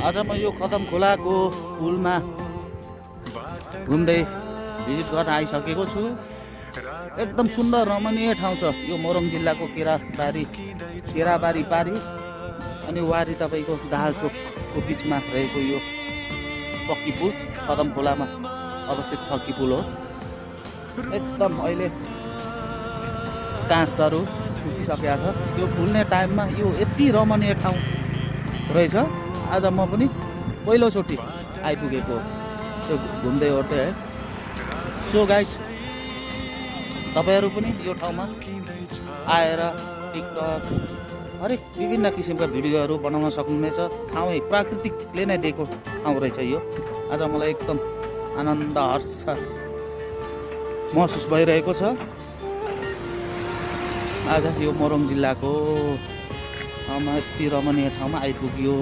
आज म यो कदम खोलाको पुलमा घुम्दै भिजिट गर्न आइसकेको छु। एकदम सुन्दर रमणीय ठाउँ छ यो मोरङ जिल्लाको केराबारी पारी अनि वारी तपाईँको दाहालचोकको बिचमा रहेको यो पक्की पुल कदम खोलामा अवस्थित पक्की पुल हो। एकदम अहिले काँसहरू सुकिसकेको छ। यो फुल्ने टाइममा यो यति रमणीय ठाउँ रहेछ। आज म पनि पहिलोचोटि आइपुगेको त्यो घुम्दै ओर्दै है। सो गाइज तपाईँहरू पनि यो ठाउँमा आएर टिकटक हरेक विभिन्न किसिमका भिडियोहरू बनाउन सक्नुहुनेछ। ठाउँ प्राकृतिकले नै दिएको ठाउँ रहेछ यो। आज मलाई एकदम आनन्द हर्ष महसुस भइरहेको छ। आज यो मोरङ जिल्लाको ठाउँमा यति रमणीय ठाउँमा आइपुग्यो।